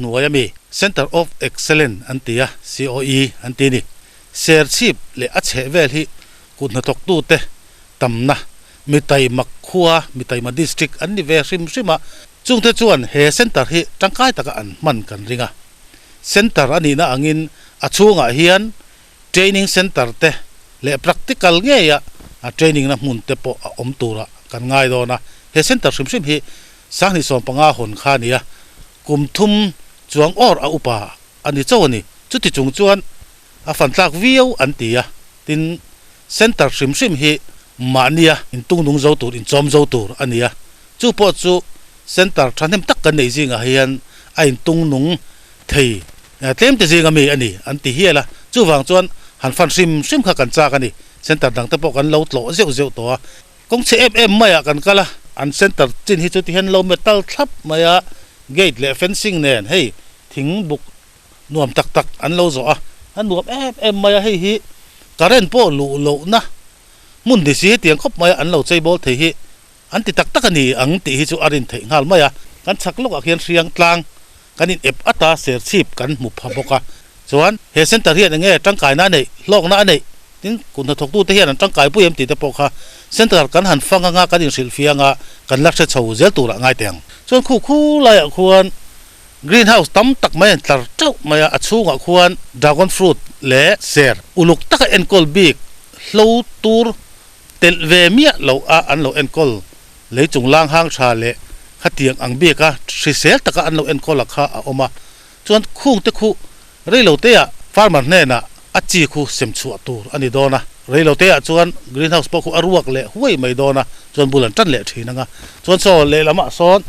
hnuai ami Centre of Excellence an ti a, COE an ti a ni. Serchhip leh a chheh vel hi kut hnathawktute tamna Mitaima khua, Mitaima District an ni ve hrim hrim a, chungte chuan he Centre hi tangkai taka an hman kan ring a. Centre a nihna angin a chhungah hian Training Centre te leh practical ngeia a training na hmun te pawh a awm turah kan ngai dawn a. He Centre hrim hrim hi 2015 hawn kha a ni a, kum thum chuang awr a upa a ni chauh a ni. Chuti chung chuan a fan tlak viau an ti a, tin Centre hrim hrim hi mahnia intungnung zo tur, inchawm zo tur a ni a. Chu pawh chu Centre thahnem tak kan neih zingah hian a intungnung thei tlem te zinga mi a ni an ti hial a, chuvang chuan han fan hrim hrim kha kan chak a ni. Centre dang te pawh kan lo tlawh zeuh zeuh tawh a, kawng chhe em em maiah kan kal a, an centre chin hi chu tihian lo metal thlap mai a, gate leh fencing nen hei thing buk nuam tak tak an lo zawh a, a nuam em em mai a, hei hi current pawh luh lohna hmun ni si hetiang khawp mai a an lo cheibawl thei hi An ti tak tak a ni ang tih hi chu a rin theih nghal mai a, kan chhak lawkah khian hriang tlang kan in ep ata serchhip kan hmu pha bawk a. Chuan he centre hian enge tangkaina a neih, hlawkna a neih, tin kut hnathawktute hian an tangkai pui em tih te pawh kha centre kan han fang anga kan inhrilhfiang a, kan la hre chho zel turah ngai teh ang. Chuan khu khu laiah khuan green house tam tak mai an tlar teuh mai a, a chhungah khuan dragon fruit leh ser uluk taka enkawl bik hlo tur Telh ve miah lo a an lo enkawl lei chung lang hang tha leh khatiang ang bik a hrisel taka an lo enkawl a kha a awm a, chuan khung te khu reilo te ah farmer hnenah a chi khu sem chhuah tur a ni dawn a, reilo te ah chuan green house pawh khu a ruak leh huai mai dawn a, chuan bul an tan leh thin ang a, chuan saw lehlam ah sawn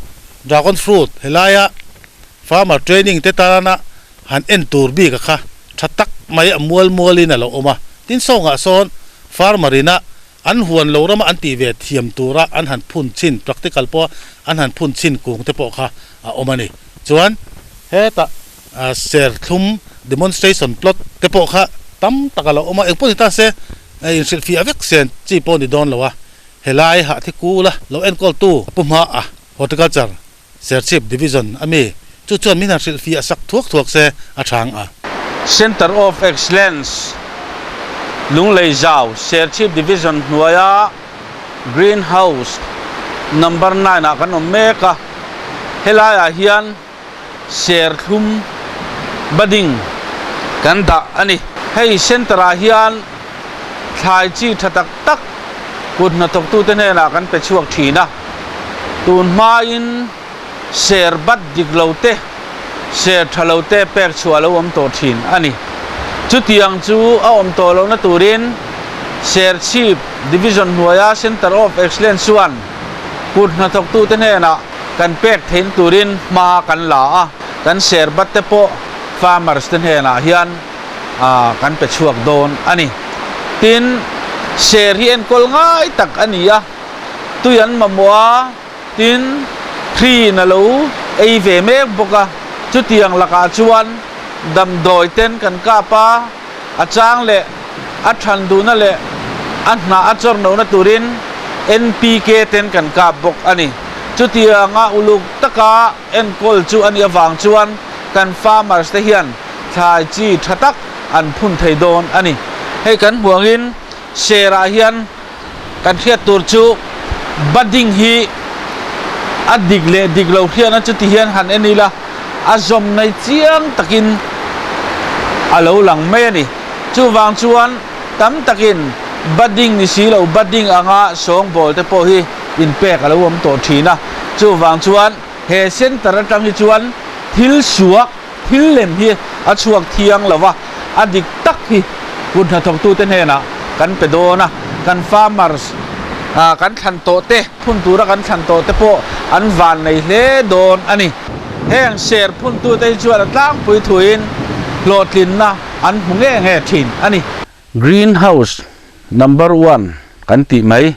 dragon fruit helaia farmer training te tana han en tur bik a kha tha tak mai a mual mual in a lo awm a, tin sawngah sawn Farmer ina an huan lo rama an tih ve thiam tura an han phun chin, practical pawha an han phun chin kung te pawh kha a awm a ni. Chuan hetah serthlum demonstration plot te pawh kha tam tak a lo awm a, engpawh ni ta se inhrilhfiah vek sen chi pawh ni dawn lo a, helai hah thi kula lo enkawltu Pu Hmaa Horticulture Serchhip Division a mi chu chuan min han hrilhfiah sak thuak thuak se a chhang a. Centre of Excellence Lunglei Zau Serchhip Division hnuaia Green House Number 9 ah kan awm mek a, helaiah hian serthlum budding kan dah a ni. Hei Centre ah hian thlai chi tha tak tak kut hnathawktute hnenah kan pe chhuak thin a. Tun hmain ser bat dik lo te, ser tha lo te pek chhuah a lo awm tawh thin a ni. Chutiang chu a awm tawh lohna turin Serchhip Division hnuaia Centre of Excellence chuan kut hnathawktute hnenah kan pek theihna turin hma kan la a, kan ser bat te pawh farmers te hnenah hian kan pe chhuak dawn a ni. Tin, ser hi enkawl ngai tak a ni a. Tui an mamawh a, tin hriin a lo ei ve mek bawk a, chutiang lakah chuan damdawi ten kan kap a, a chang leh a than duhna leh a hnah a chawr lohna turin NPK ten kan kap bawk a ni. Chutianga uluk taka enkawl chu a nih avang chuan kan farmers te hian thlai chi tha tak an phun thei dawn a ni. Hei kan hmuh angin Serah hian Kan hriat tur chu budding hi a dik leh dik lo hriatna chu ti hian han en ila a zawm nei chiang takin a lo lang mai a ni. Chuvang chuan tam takin budding ni si lo budding anga sawngbawl te pawh hi inpek a lo awm tawh thin a. Chuvang chuan he center atang hi chuan thil suak thil lem hi a chhuak thiang lo va, a dik tak hi kut hnathawktute hnenah kan pe dawn a, kan farmers kan thlan tawh te, phun tura kan thlan tawh te pawh an van nei hle dawn a ni. Heng ser phuntute hi chuan a tlangpui thuin hlawhtlinna an hmu nge nge thin a ni. Green house number one kan tih mai,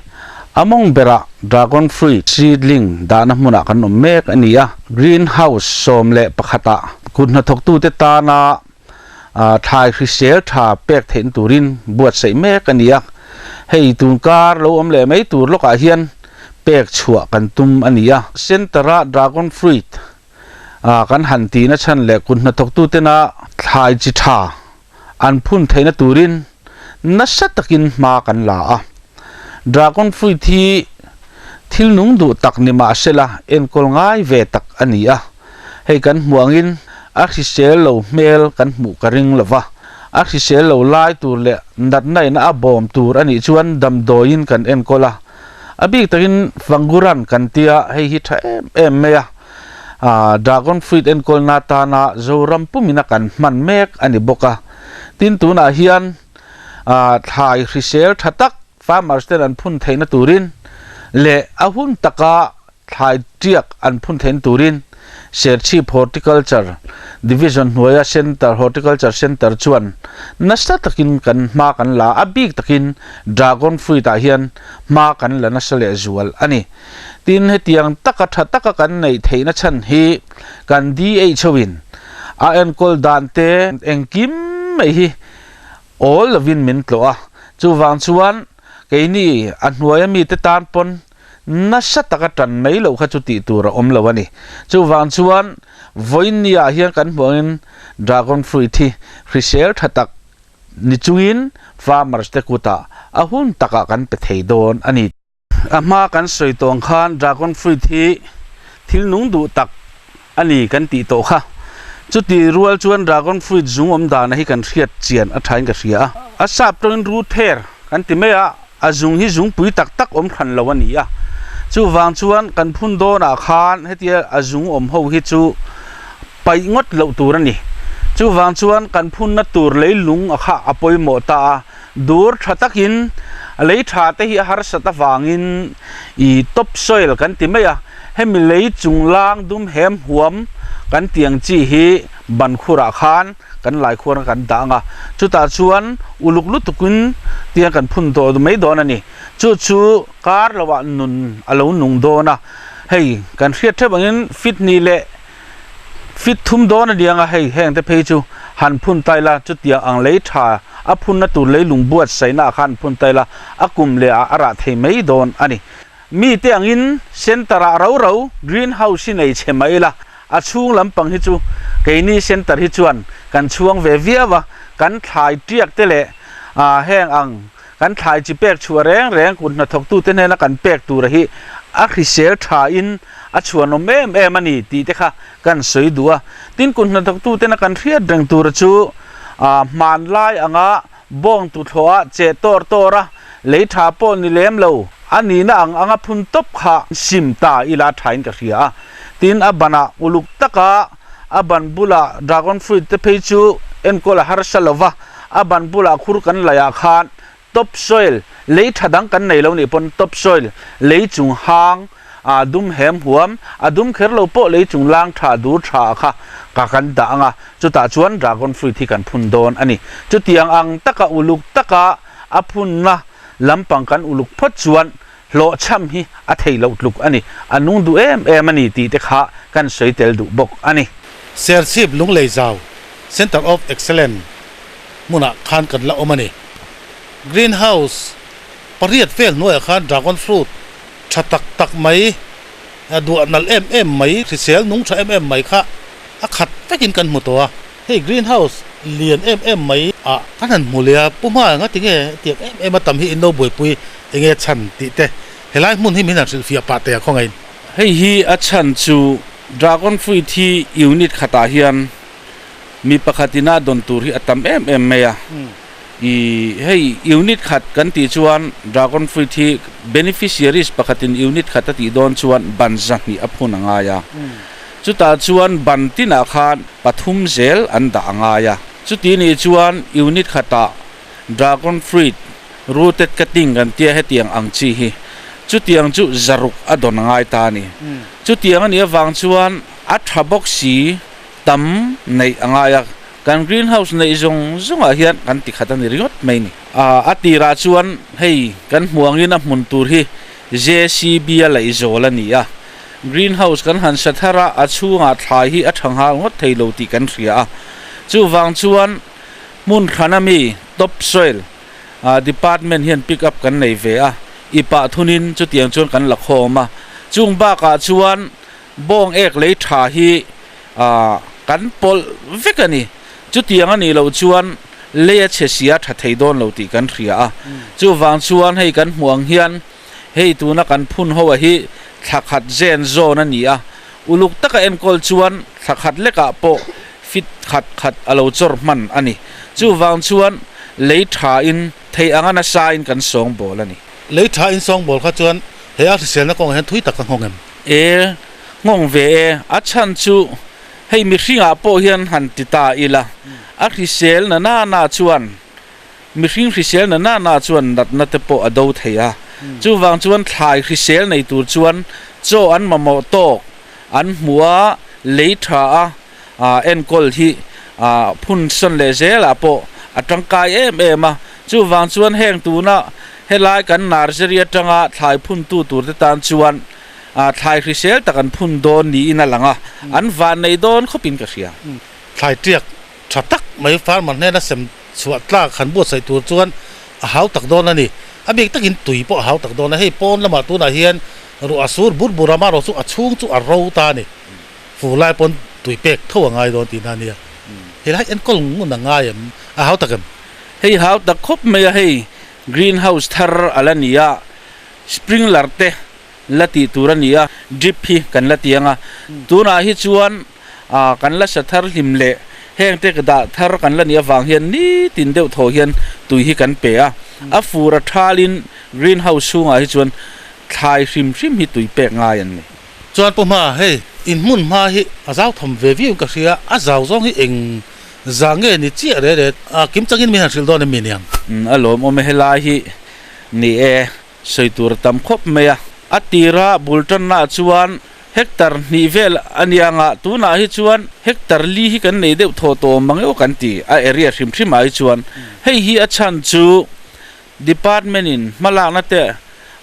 a mawng berah dragon fruit seedling dahna hmunah kan awm mek a ni a. Green house 11 ah kut hnathawktute tana thlai hrisel tha pek theihna turin buatsaih mek a ni a. Hei tunkar lo awm leh mai tur lawkah hian pek chhuah kan tum a ni a. Centre-a dragon fruit. Kan han tihna chhan leh kut hnathawktutena thlai chi tha an phun theihna turin nasa takin hma kan la a. Dragon fruit hi thil nung duh tak ni mah sela enkawl ngai ve tak a ni a. Hei kan hmuh angin a hrisel lo hmel kan hmuh ka ring lo va, a hrisel lo lai tur leh natna ina a bawm tur a nih chuan damdawiin kan enkawl a. A bik takin Fanguran kan tia hei hi tha em em mai a. Dragon fruit enkawlna atana Zoram pumina kan hman mek a ni bawk a. Tin tunah hian thlai hrisel tha tak farmers ten an phun theihna turin leh a hun taka thlai tiak an phun theihna turin Serchhip Horticulture Division hnuaia Centre Horticulture Centre chuan nasa takin kan hma kan la a, bik takin Dragon fruit ah hian hma kan la nasa lehzual a ni. Tin, hetiang taka tha taka kan neih theihna chhan hi kan DH hoin a enkawl dan te engkim mai hi awl lovin min tlawh a, chuvang chuan keini a hnuaia mite tan pawn nasa taka tan mai loh kha chu tih tur a awm lo a ni. Chuvang chuan vawiinniah hian kan hmuh angin dragon fruit hi hrisel tha tak ni chungin farmers te kutah a hun takah kan pe thei dawn a ni. A hma kan sawi tawh ang khan dragon fruit hi thil nung duh tak a ni kan tih tawh kha. Chuti rual chuan dragon fruit zung awm dana hi kan hriat chian a thain ka hria a. A sap tawngin root hair kan ti mai a, a zung hi zungpui tak tak awm hran lo a ni a. Chuvang chuan kan phun dawnah khan hetia a zung awm ho hi chu paih ngawt loh tur a ni. Chuvang chuan kan phunna tur leilung a kha a pawimawh ta a. Dur tha takin lei tha te hi a harsat avangin i top soil kan ti mai a, hemi lei chung lang dum hem huam kan tih ang chi hi ban khurah khan kan lai khuar kan dah ang a, chutah chuan uluk lutukin tiang kan phun tawh mai dawn a ni. Chu chu kar lohah nun a lo nung dawn a, hei kan hriat theuh angin fit hnih leh Fit thum dawn a niang a, hei heng te phei chu han phun ta ila, chutiang ang lei tha a phunna tur leilung buatsaihna ah khan phun ta ila, a kum leh ah a rah thei mai dawn a ni. Mi te angin center ah rau rau green house hi nei chhe mai ila, a chhung lampang hi chu keini center hi chuan kan chhuang ve viau a, kan thlai tiak te leh heng ang Kan thlai chi pek chhuah reng reng kut hnathawktute hnena kan pek tura hi a hrisel thain a chhuanawm em em a ni tih te kha kan sawi duh a. Tin, kut hnathawktutena kan hriat reng tura chu hmanlai anga bawng tuthlawha che tawr tawr a, lei tha pawh ni lem lo a nihna ang anga phun tawp kha sim ta ila thain ka hria a. Tin, a banah uluk taka a ban bulah dragon fruit te phei chu enkawl a harsa lo va. A ban bulah khur kan laih ah khan top soil, lei tha dang kan nei lo nih pawn top soil, lei chung hang, a dum hem huam, a dum kher lo pawh lei chung lang tha dur tha ah kha ka kan dah ang a, chutah chuan dragon fruit hi kan phun dawn a ni. Chutiang ang taka uluk taka a phunna lampang kan uluk phawt chuan hlawhchham hi a thei loh tluk a ni, a nung duh em em a ni tih te kha kan sawi tel duh bawk a ni. Serchhip Lunglei Zau, Centre of Excellence, hmunah khan kan la awm a ni. Green House pariat vel hnuaiah khan dragon fruit tha tak tak mai, duah nalh em em mai, hrisel nung tha em em mai kha a khat vekin kan hmu tawh a. Hei Green House lian em em mai ah kan han hmu leh a, Pu Hma anga tinge tiang em em a tam hi in lo buaipui enge chhan tih te helai hmun hi min han hrilhfiah pah teh a khawngaih. Hei hi a chhan chu Dragon Fruit hi unit khatah hian mi pakhat ina dawn tur hi a tam em em mai a, i hei unit khat kan tih chuan Dragon Fruit hi beneficiaries pakhatin unit khat a tih dawn chuan ban zahnih a phun a ngai a, chutah chuan ban tinah khan pathum zel an dah a ngai a. Chuti nih chuan unit khatah dragon fruit rooted cutting kan tia hetiang ang chi hi chutiang chu zaruk a dawn a ngai ta a ni. Chutiang a nih avang chuan a tha bawk si tam neih a ngai a, kan greenhouse neih zawng zawngah hian kan ti khat a ni ringawt mai ni. A tirah chuan hei kan hmuh angin a hmun tur hi JCB a laih zawl a ni a. Greenhouse kan han sa thar a, a chhungah thlai hi a tha nghal ngawt thei lo tih kan hria a. Chuvang chuan hmun hran ami top soil department hian pick up kan nei ve a, i pah thunin chutiang chuan kan la khawm a. Chung bakah chuan bawng ek lei tha hi Kan pawlh vek a ni. Chutiang a nih loh chuan lei a chhe sia tha thei dawn lo tih kan hria a. Chuvang chuan hei kan hmuh ang hian hei tuna kan phun ho a hi thla khat zen zawn a ni a. Uluk taka enkawl chuan thla khat lekah pawh fit khat khat a lo chawr hman a ni. Chuvang chuan lei tha in thei anga nasa in kan sawngbawl a ni. Lei tha in sawngbawl kha chuan he a hriselna kawngah hian thui tak a nghawng em? E, nghawng ve e, a chhan chu hei mihringah pawh hian han ti ta ila, a hrisel na na na chuan, mihring hrisel na na na chuan natna te pawh a do thei a. Chuvang chuan thlai hrisel nei tur chuan chaw an mamawh tawk an hmuh a, lei tha a enkawl hi phun sawn leh zelah pawh a tangkai em em a. Chuvang chuan heng tuna helai kan nursery atanga thlai phuntu turte tan chuan thlai hrisel tak an phun dawn niin a lang a, an van nei dawn khawpin ka hria. Thlai tiak tha tak mai farmer hnena sem chhuah tlak han buatsaih tur chuan a hau tak dawn a ni. A bik takin tui pawh a hau tak dawn a, hei pawn lamah tunah hian ruah a sur bur bur a, amaherawh chu a chhung chu a ro ta a ni. Fur lai pawn tui pek tho a ngai dawn tihna a nia. Helai enkawl ngun a ngai em? A hau tak em? Hei hau tak khawp mai a, hei green house thar a la ni a, sprinkler te la tih tur a ni a, drip hi kan la ti ang a, tunah hi chuan kan la sa thar hlim leh heng te dah thar kan la nih avang hian nitin deuh thaw hian tui hi kan pe a, a fur a thalin green house chhungah hi chuan thlai hrim hrim hi tui pek ngai an ni. Chuan pu hma, hei in hmun hma hi a zau tham ve viau in ka hria, a zau zawng hi eng za nge ni chiah re re a, kim changin min han hrilh dawn em mi niang? A lawmawm e helai hi ni e. Sawi tur a tam khawp mai a. A tira bul tannaah chuan hectare hnih vel a ni ang a, tunah hi chuan hectare li hi kan nei deuh thaw tawh mang emaw kan ti, a area hrim hrimah hi chuan. Hei hi a chhan chu department in hmalakna te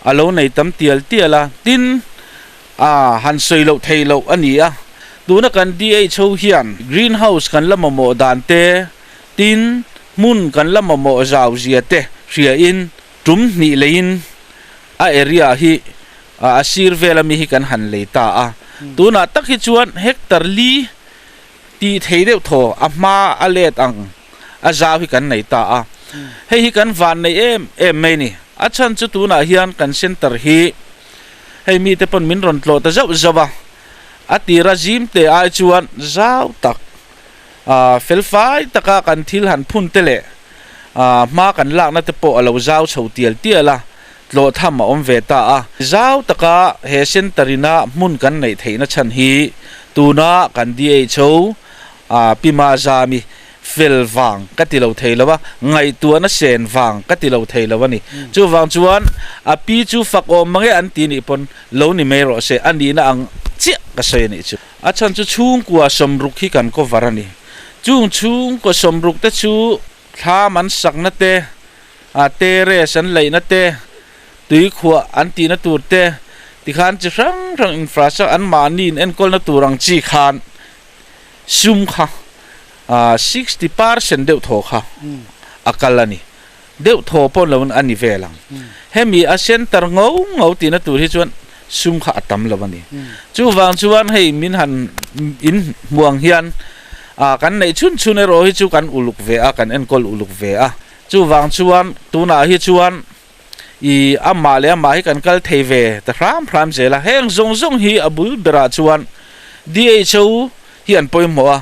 a lo nei tam tial tial a, tin a han sawi loh theih loh a ni a. Tuna kan DHO hian green house kan la mamawh dan te, tin hmun kan la mamawh zau zia te hriain, Tum hnih leiin a area hi a sir vel ami hi kan han lei ta a, tunah tak hi chuan hectare li tih thei deuh thaw a hma a let ang a zau hi kan nei ta a, hei hi kan van nei em em mai ni. A chhan chu tunah hian kan centre hi hei mite pawn min rawn tlawh ta zauh zauh a, a tira zim te ai chuan zau tak felfai taka kan thil han phun te leh hma kan lakna te pawh a lo zau chho tial tial a, tlawh tham a awm ve ta a. Zau taka he centre ina hmun kan neih theihna chhan hi tuna kan DHO Pi Mazami fel vang ka ti lo thei lo a, ngaihtuahna sen vang ka ti lo thei lo a ni. Chuvang chuan a pi chu fak awm mange an ti nih pawn lo ni mai rawh se, a nihna ang chiah ka sawi a nih chu. A chhan chu chhungkua sawmruk hi kan cover a ni. Chung chhungkua sawmruk te chu thlam an sakna te, terrace an laihna te, tuikhuah an tihna tur te, tikhan chi hrang hrang infrastructure an mahni in enkawlna tur ang chi khan sum kha 60% deuh thaw kha a kal a ni. Deuh thaw pawh lo a ni vel ang. Hemi a center ngo ngo tihna tur hi chuan sum kha a tam lo a ni. Chuvang chuan hei min han in hmuh ang hian kan neih chhun chhun erawh hi chu kan uluk ve a, kan enkawl uluk ve a. Chuvang chuan tunah hi chuan i amah leh amah hi kan kal thei ve ta hram hram zel a. Heng zawng zawng hi a bul berah chuan DHO hi an pawimawh a,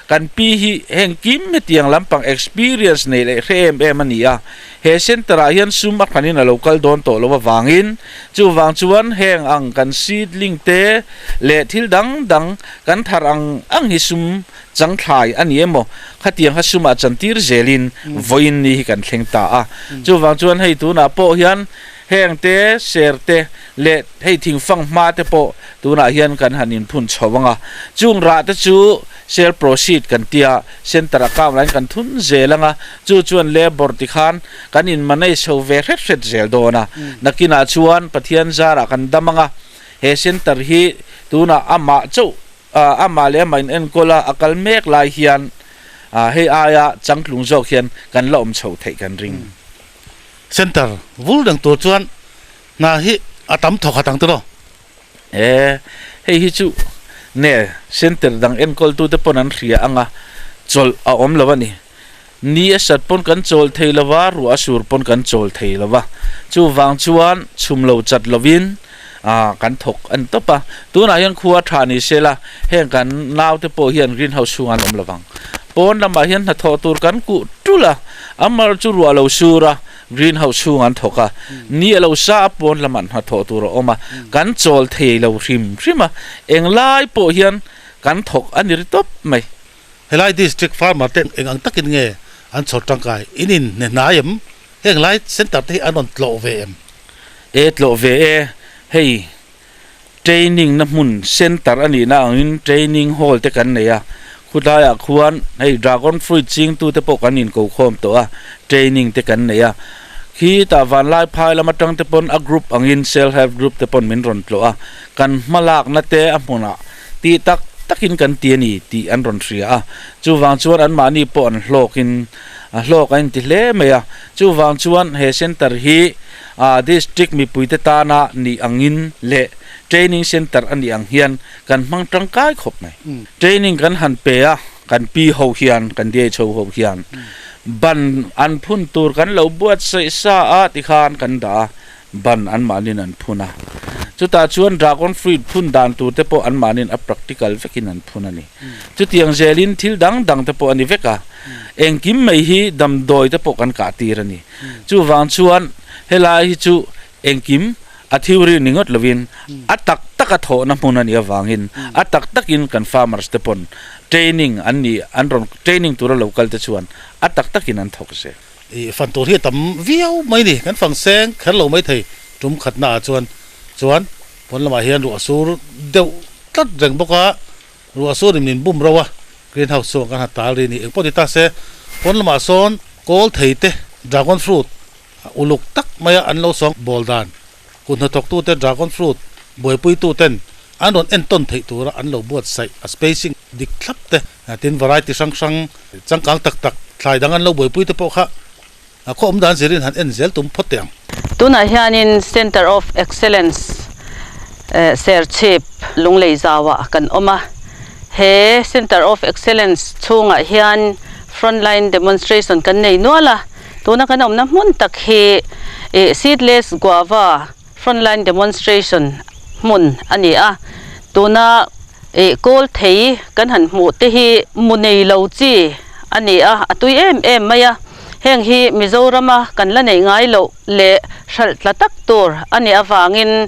kan pi hi heng kim hetiang lampang experience nei leh hre em em a ni a, he centre ah hian sum a hranin a lo kal dawn tawh lo avangin chuvang chuan heng ang kan seedling te leh thil dang dang kan thar ang ang hi sum changthlai a ni emaw khatiang kha sumah chantir zelin vawiin ni hi kan thleng ta a, chuvang chuan hei tunah pawh hian heng te ser te leh hei thingfang hma te pawh tunah hian kan han inphun chho ang a, chung rah te chu sale proceed kan tia centre account ah hian kan thun zel ang a, chu chuan labour ti khan kan in manage chho ve hret hret zel dawn a, nakinah chuan Pathian zarah kan dam ang a, he centre hi tunah amah chauh amah leh amah in enkawl a, a kal mek lai hian hei aia changtlung zawk hian kan la awm chho theih kan ring. Centre vul reng tur chuan Hna hi a tam thawk hat ang tiraw? E, hei hi chu Nge center dang enkawltute pawn an hria ang a, chawlh a awm lo a ni. Ni a sat pawn kan chawl thei lo va, ruah a sur pawn kan chawl thei lo va. Chuvang chuan chhum lo chat lovin kan thawk a ni tawp a. Tunah hian khua tha ni se la, heng kan naute pawh hian green house chhungah an awm lo vang. Pawn lamah hian hnathawh tur kan kuh tul a, amar chu ruah lo sur a, green house chhungah an thawk a. Ni a lo sa a, pawn lamah hnathawh tur a awm a, kan chawl thei lo hrim hrim a. Englai pawh hian kan thawk a ni ri tawp mai. Helai District Farmer te eng ang takin nge an chhawr tangkai? In in hne hnai em? Heng lai Centre te hi an rawn tlawh ve em? E tlawh ve e, hei training na hmun Centre a nihna angin training hall te kan nei a, khawtlaiah khuan hei dragon fruit chingtu te pawh kan inko khawm tawh a, training te kan nei a, khitah vanlai phai lam atang te pawn a group angin self help group te pawn min rawn tlawh a, kan hmalakna te a hmunah Tih tak takin kan ti a ni tih an rawn hria a, chuvang chuan anmahni pawh an hlawkin a hlawk a inti hle mai a. Chuvang chuan he centre hi district mipuite tana nih angin leh training centre a nih ang hian kan hmang tangkai khawp mai. Training kan han pe a, kan pi ho hian, kan DHO ho hian ban an phun tur kan lo buatsaih sa a tikhan kan dah a, ban anmahniin an phun a, chutah chuan dragon fruit phun dan tur te pawh anmahniin a practical vekin an phun a ni. Chutiang zelin thil dang dang te pawh a ni vek a, engkim mai hi damdawi te pawh kan kah tir a ni. Chuvang chuan helai hi chu engkim a theory ni ngawt lovin a tak taka thawhna hmun a nih avangin a tak takin kan farmers te pawn training an nih an rawn training tura lo kal te chuan a tak takin an thawk zel. Ih fan tur hi a tam viau mai ni, kan fang seng kher lo mai thei tum khatna ah chuan chuan pawn lamah hian ruah sur deuh tlat reng bawk a, ruah sur in min bum ro a, green house chuan kan han tal ri ni engpawh ni ta se pawn lamah sawn kawl thei te dragon fruit uluk tak maia an lo sawng bawl dan kut hnathawk tu te dragon fruit buaipui tu ten an rawn entawn theih tura an lo buatsaih a spacing dik thlap te. Tin, variety hrang hrang changkang tak tak thlai dang an lo buaipui te pawh kha a khaw awm dan zirin han en zel tum phawt teh ang. Tunah hianin Centre of Excellence Serchhip Lunglei zauah kan awm a. He Centre of Excellence chhungah hian Frontline Demonstration kan nei nual a. Tuna kan awmna hmun tak hi Seedless Guava Frontline Demonstration hmun a ni a. Tuna Ih kawl thei kan han hmuh te hi mu nei lo chi a ni a, a tui em em mai a. Heng hi Mizorama kan la neih ngai loh leh hralh tla tak tur a nih avangin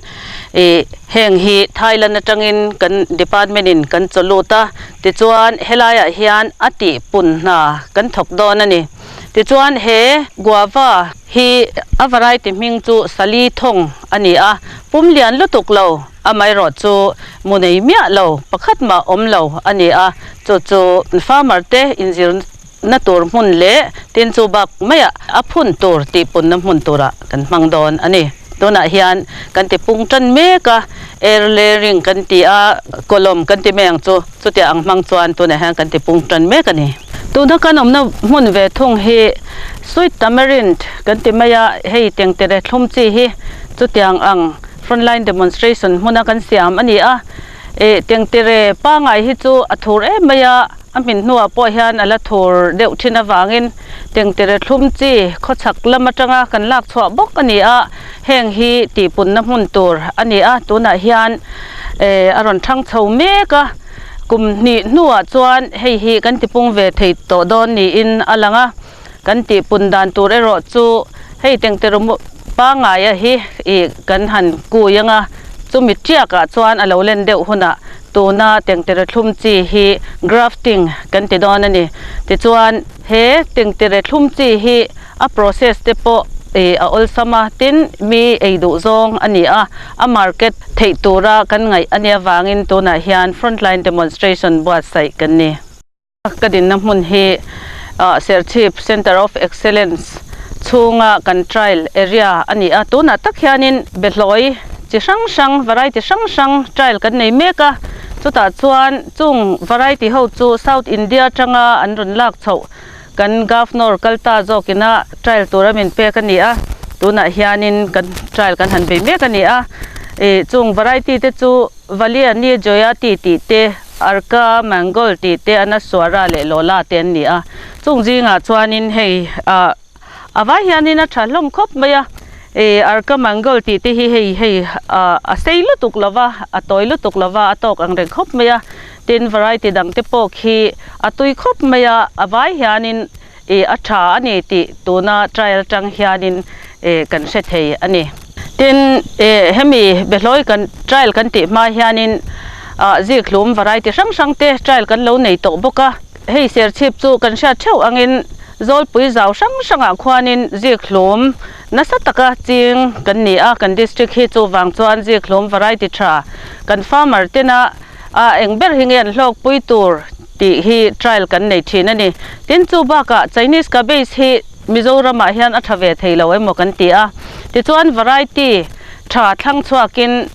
ih heng hi Thailand atangin kan department in kan chaw lut a, tichuan helaiah hian a tih pun hna kan thawk dawn a ni. Tichuan he guava hi a variety hming chu Sali Thawng a ni a, pum lian lutuk lo. Amaherawh chu mu nei miah lo, pakhat mah awm lo a ni a, chu chu farmer te inzirna tur hmun leh tin chu bak maiah a phun tur tihpunna hmun turah kan hmang dawn a ni. Tunah hian kan ti pung tan mek a, air layering kan ti a, column kan ti mai ang chu, chutiang ang hmang chuan tunah hian kan ti pung tan mek a ni. Tuna kan awmna hmun ve thung hi sweet tamarind kan ti mai a, hei tengtere thlum chi hi chutiang ang Frontline demonstration hmuna kan siam a ni a, ih tengtere pangai hi chu a thur em mai a, a hmin hnuah pawh hian a la thur deuh thin avangin tengtere thlum chi khawchhak lam atanga kan lak chhuah bawk a ni a, heng hi tihpunna hmun tur a ni a, tunah hian eh a rawn thang chho mek a, kum hnih hnuah chuan hei hi kan tipung ve thei tawh dawn niin a lang a. Kan tihpun dan tur erawh chu hei tengtere pangaia hi ih kan han kui ang a, chumi tiakah chuan a lo len deuh hunah tuna tengtere thlum chi hi grafting kan ti dawn a ni. Tichuan he tengtere thlum chi hi a process te pawh ih a awlsam a, tin mi ei duh zawng a ni a, a market theih tura kan ngaih a nih avangin tunah hian frontline demonstration buatsaih kan ni. Ka dinna hmun hi Serchhip Centre of Excellence chhunga kan trial area a ni a, tunah tak hianin behlawi chi hrang hrang, variety hrang hrang trial kan nei mek a, chutah chuan chung variety ho chu South India atanga an rawn lak chhoh kan Governor kal ta zawkina trial tura min pek a ni a, tunah hianin kan trial kan han bei mek a ni a, ih chung variety te chu. Valiani Joyati tih te, Arka Mangol tih te, Anaswara leh Lola te an ni a. Chung zingah chuanin hei ah a vai hianin a tha hlawm khawp mai a, ih Arka Mangol tih te hi hei hei ah a sei lutuk lo va, a tawi lutuk lo va, a tawk ang reng khawp mai a. Tin variety dang te pawh khi a tui khawp mai a, a vai hianin ih a tha a ni tih tuna trial atang hianin ih kan hre thei a ni. Tin, ih hemi behlawi kan trial kan tih hma hianin ah zikhlum variety hrang hrang te trial kan lo nei tawh bawk a. Hei serchhip chu kan hriat theuh angin Zawlpui zau hrang hrangah khuanin zikhlum nasa taka ching kan ni a, kan district hi chuvang chuan zikhlum variety tha kan farmer tena A eng ber hi nge an hlawkpui tur tih hi trial kan nei thin a ni. Tin, chu bakah Chinese cabbage hi Mizoramah hian a tha ve thei lo emaw kan ti a. Tichuan variety tha thlang chhuakin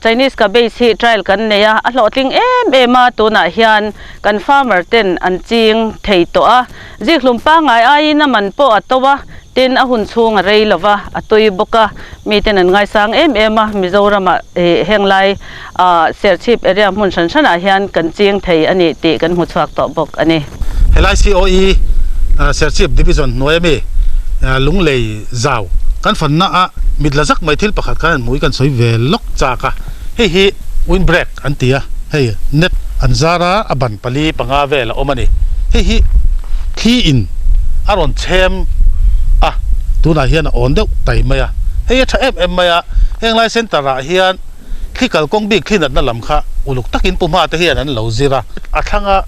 Chinese cabbage hi trial kan nei a, a hlawhtling em em a, tunah hian kan farmer ten an ching thei tawh a. Zikhlum pangngai aiin a man pawh a to a. Tin, a hun chhung a rei lova, a tui bawk a, miten an ngaisang em em a, Mizoramah heng lai Serchhip area hmun hran hranah hian kan ching thei a ni tih kan hmu chhuak tawh bawk a ni. Helai COE Serchhip Division hnuai ami Lunglei zau kan fanna a mit la zak mai thil pakhat khan an hmui kan sawi ve lawk chak a, hei hi wind break an ti a, hei net an zar a, a ban pali panga vel a awm a ni. Hei hi thli in a rawn chhem a, tunah hian a awn deuh tai mai a, hei a tha em em mai a, heng lai center ah hian thli kalkawng bik thli natna lam kha uluk takin pu hma te hian an lo zir a, a thlanga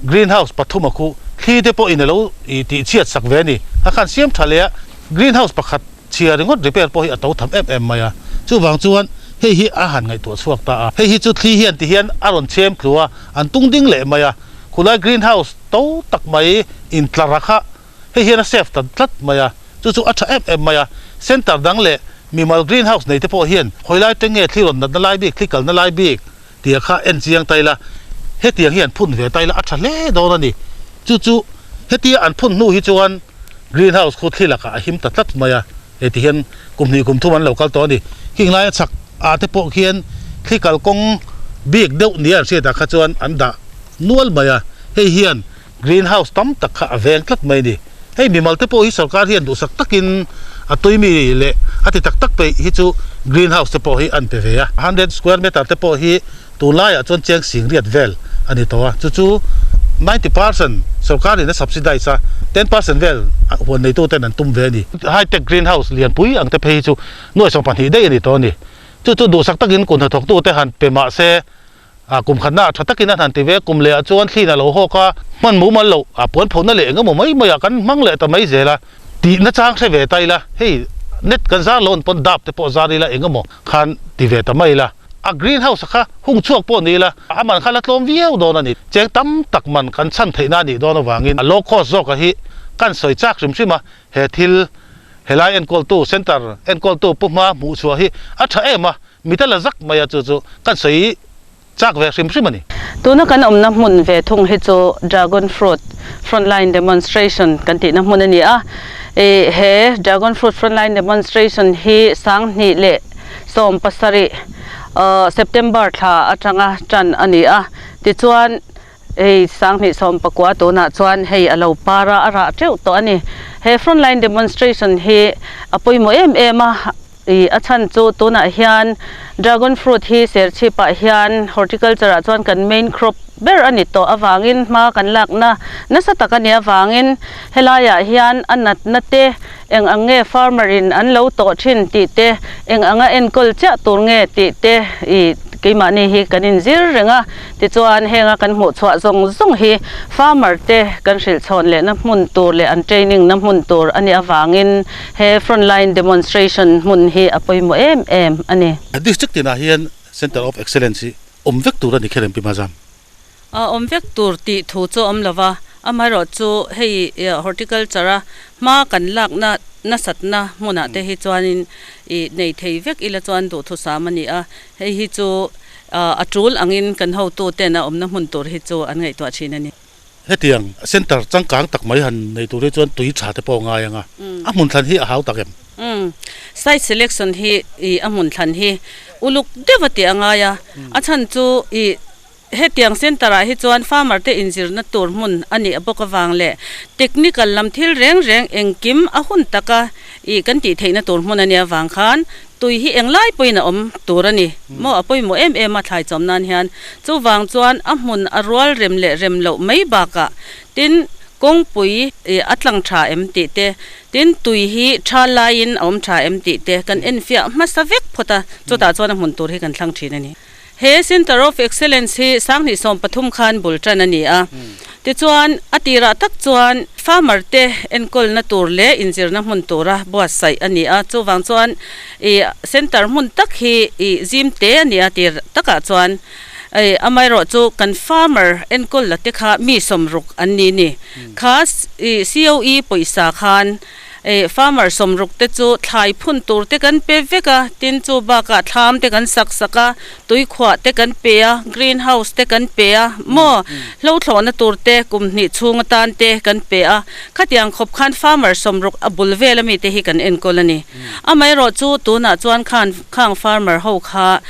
green house pathum a khu thli te pawhin a lo tih chhiat sak ve a ni, a khan siam tha leh a, green house pakhat Chhia ringawt repair pawh hi a to tham em em mai a, chuvang chuan hei hi a han ngaihtuah chhuak ta a. Hei hi chu thli hian ti hian a rawn chhem tlu a, an tung ding leh mai a, khulai green house to tak mai intlar a kha hei hian a save ta tlat mai a, chu chu a tha em em mai a. Center dang leh mimal green house nei te pawh hian hawi lai te nge thli rawn natna lai bik, thli kalna lai bik tia kha en chiang ta ila, hetiang hi an phun ve ta ila a tha hle dawn a ni. Chu chu hetia an phun hnu hi chuan Green house khu thli lakah a him ta tlat mai a, hei ti hian kum hnih kum thum an lo kal tawh a ni. Khing laia chhak ah te pawh khian thli kalkawng bik deuh nia an hriatah kha chuan an dah nual mai a, hei hian green house tam tak kha a veng tlat mai a ni. Hei mimal te pawh hi sorkar hian duhsak takin a tuimi leh a ti tak tak peih hi chu green house te pawh hi an pe ve a. Hundred square meter te pawh hi Tunlaiah chuan cheng singriat vel a ni tawh a, chu chu 90% sorkarin a subsidize a, 10% vel huan neituten an tum ve a ni. High tech green house lianpui ang te phei hi chu nuai 12 daih a ni tawh a ni. Chu chu duhsak takin kum hnathawktute han pe mah se, kum khatnaah tha takin an han ti ve, kum lehah chuan thliin a lo hawk a, hman mumal loh a puan phona leh engemaw mai maiah kan hmang leh ta mai zel a, tihna chang hre ve ta ila, hei net kan zar lo an pawn dap te pawh zar ila engemaw khan ti ve ta mai ila. A green house kha hung chhuak pawh ni ila, a man kha la tlawm viau dawn a ni. Cheng tam tak man kan chhan theihna a nih dawn avangin a low cost zawka hi kan sawi chak hrim hrim a, he thil helai enkawltu centre enkawltu pu hma hmuh chhuah hi a tha em a, mit a la zak mai a, chu chu kan sawi chak ve hrim hrim a ni. Tuna kan awmna hmun ve thung hi chu Dragon Fruit Frontline Demonstration kan tihna hmun a ni a, he Dragon Fruit Frontline Demonstration hi 2000 leh 17 September thla atanga tan a ni a, tichuan hei 2019 tunah chuan hei a lo par a, a rah teuh tawh a ni. He frontline demonstration hi a pawimawh em em a, ih a chhan chu tunah hian dragon fruit hi Serchhip-ah hian horticulture ah chuan kan main crop ber a ni tawh avangin hma kan lakna nasa tak a nih avangin helaiah hian a natna te Eng ang nge farmer in an lo tawh thin tih te, eng anga enkawl chiah tur nge tih te i keimahni hi kan inzir reng a. Tichuan henga kan hmuh chhuah zawng zawng hi farmer te kan hrilh chhawn lehna hmun tur leh an training na hmun tur a nih avangin he frontline demonstration hmun hi a pawimawh em em a ni. District tinah hian Centre of Excellence hi awm vek tur a ni kher em Pi Mazam? A awm vek tur tih thu chu a awm lo va, amaherawh chu hei horticulture a hma kan lakna nasatna hmunah te hi chuanin ih nei thei vek ila chuan duhthusam a ni a, hei hi chu a tul angin kan hotu ten a awmna hmun tur hi chu an ngaihtuah thin a ni. Hetiang center changkang tak mai han nei tur hi chuan tui tha te pawh a ngai ang a, a hmun thlan hi a hau tak em? Umm site selection hi ih a hmun thlan hi uluk deuh a tih a ngai a, a chhan chu ih hetiang centre ah hi chuan farmer te inzirna tur hmun a nih bawk avang leh technical lam thil reng reng engkim a hun taka ih kan tih theihna tur hmun a nih avang khan tui hi englai pawhin a awm tur a ni maw a pawimawh em em a thlai chawm nan hian chuvang chuan a hmun a rual rem leh rem loh mai bakah tin Kawngpui a tlang tha em tih te, tin tui hi tha laiin a awm tha em tih te kan enfiah hmasa vek phawt a, chutah chuan a hmun tur hi kan thlang thin a ni. He Centre of Excellence hi 2013 khan bul tan a ni a, tichuan a tirah tak chuan farmer te enkawlna tur leh inzirna hmun tura buatsaih a ni a, chuvang chuan ih centre hmun tak hi ih zim te a ni a tir takah chuan. Ei, amaherawhchu kan farmer enkawl la te kha mi 60 an ni ni. Kha COE pawisa khan ei farmer 60 te chu thlai phun tur te kan pe vek a, tin chu bakah thlam te kan sak sak a, tuikhuah te kan pe a, green house te kan pe a, maw hlo thlawhna tur te kum hnih chhung atan te kan pe a, khatiang khawp khan farmer 60 a bul vel ami te hi kan enkawl a ni. Amaherawhchu tunah chuan khan khang farmer ho kha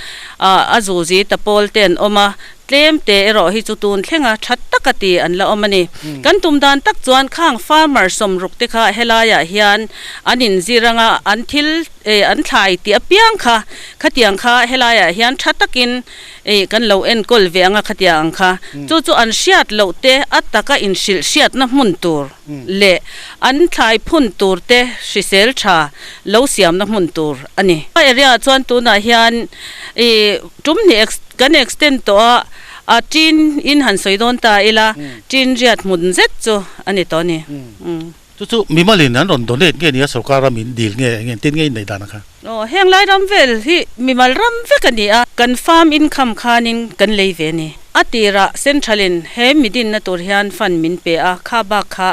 a zuzi ta pawl te an awm a, tlem te erawh hi chu tun thlenga tha taka ti an la awm a ni. Kan tum dan tak chuan khang farmer 60 te kha helaiah hian an inzir anga an thil an thlai tih apiang kha khatiang kha helaiah hian tha takin kan lo enkawl ve anga khatiang ang kha chu chu an hriat loh te a taka inhrilh hriatna hmun tur leh an thlai phun tur te hrisel tha lo siamna hmun tur a ni. A area ah chuan tunah hian ih tum hnih kan extend tawh a, a tin in han sawi dawn ta ila tin riat hmun zet chu a ni tawh a ni. Chu chu mimalin an rawn donate nge nia sorkar ram in dil nge eng engtin nge in neih dan ang kha? Aw heng lai ram vel hi mimal ram vek a ni a, kan farm income khanin kan lei ve a ni. A tirah central in he mi dinna tur hian fund min pe a, kha bak kha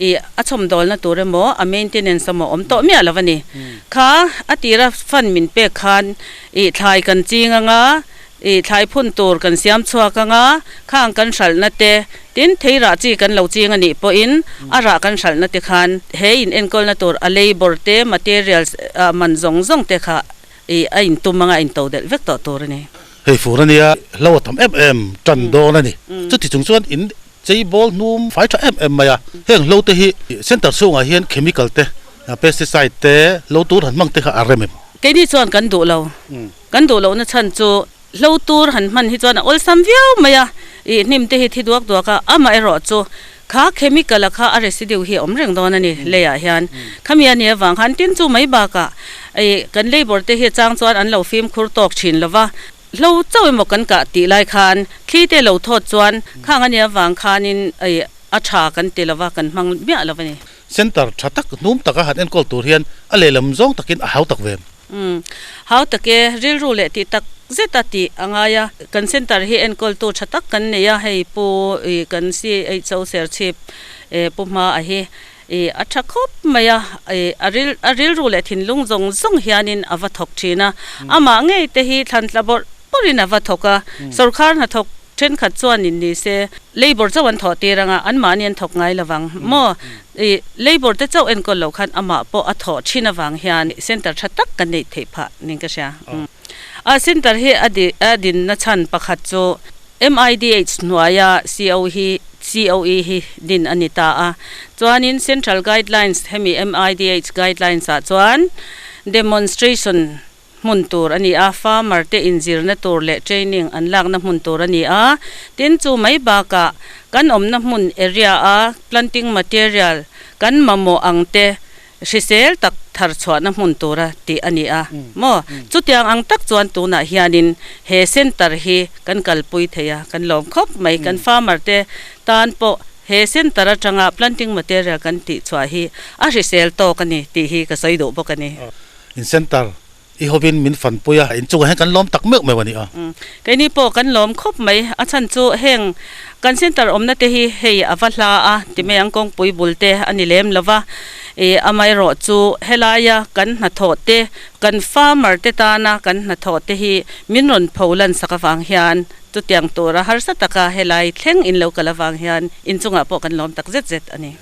ih a chhawmdawlna tur emaw a maintenance emaw awm tawh miah lo a ni. Kha a tira fund min pek khan ih thlai kan ching anga I thlai phun tur kan siam chhuak anga, khang kan hralhna te, tin thei rah chi kan lo ching a nih pawhin a rah kan hralhna te khan he in enkawlna tur a labour te, materials man zawng zawng te kha i a intum anga a into delh vek tawh tur a ni. Hei fur a nia, hlo a tam em em tan dawn a ni. Chuti chung chuan in chei bawl hnum fai tha em em mai a, heng hlo te hi centre chhungah hian chemical te, pesticide te, hlo tur han hmang te kha a rem em? Keini chuan kan duh lo. Kan duh lohna chhan chu hlo tur han hman hi chuan a awlsam viau mai a, ih hnim te hi thi duak duak a, amaherawh chu kha chemical a kha a residue hi a awm reng dawn a ni leiah hian. Khami a nih avang khan tin chu mai bakah ih kan labour te hi a chang chuan an lo fimkhur tawk thin lo va, hlo chauh emaw kan kah tih lai khan thli te lo thawt chuan khang a nih avang khanin ih a tha kan ti lo va, kan hmang miah lo a ni. Centre tha tak hnum taka han enkawl tur hian a lehlam zawng takin a hau tak ve. Umm. Hau tak e, rilru leh tih tak zet a tih a ngai a. Kan centre hi enkawltu tha tak kan nei a, hei Pu ih kan CHO Serchhip eh Pu Hma a hi ih a tha khawp mai a, ih a ril a rilru leh thinlung zawng zawng hianin a va thawk thin a. Amah ngei te hi thlan tla bawrh bawrhin a va thawk a, sawrkhar hnathawk Thenkhat chuan in ni se labour chauh an thawh tir anga anmahni an thawk ngai lovang maw? I labour te chauh enkawl loh khan amah pawh a thawh thin avang hian centre tha tak kan neih theih phah ning ka hria. A centre hi a di a dinna chhan pakhat chu MIDH hnuaia CO hi COE hi din a ni ta a. Chuanin central guidelines hemi MIDH guidelines ah chuan demonstration hmun tur a ni a, farmer te inzirna tur leh training an lakna hmun tur a ni a, tin chu mai bakah kan awmna hmun area a planting material kan mamawh ang te hrisel tak thar chhuahna hmun tura tih a ni a maw? Chutiang ang tak chuan tunah hianin he centre hi kan kalpui thei a, kan lawm khawp mai, kan farmer te tan pawh he centre atanga planting material kan tih chhuah hi a hrisel tawk a ni tih hi ka sawi duh bawk a ni. In center i hovin min fanpui a, inchungah hian kan lawm tak meuh meuh a ni a. Keini pawh kan lawm khawp mai, a chhan chu heng kan center awmna te hi hei a va hla a, ti mai ang kawngpui bul te a ni lem lo va, ih amaherawh chu helaia kan hnathawh te, kan farmer te tana kan hnathawh te hi min rawn pho lan sak avang hian chutiang tura harsa taka helai thleng in lo kal avang hian inchungah pawh kan lawm tak zet zet a ni.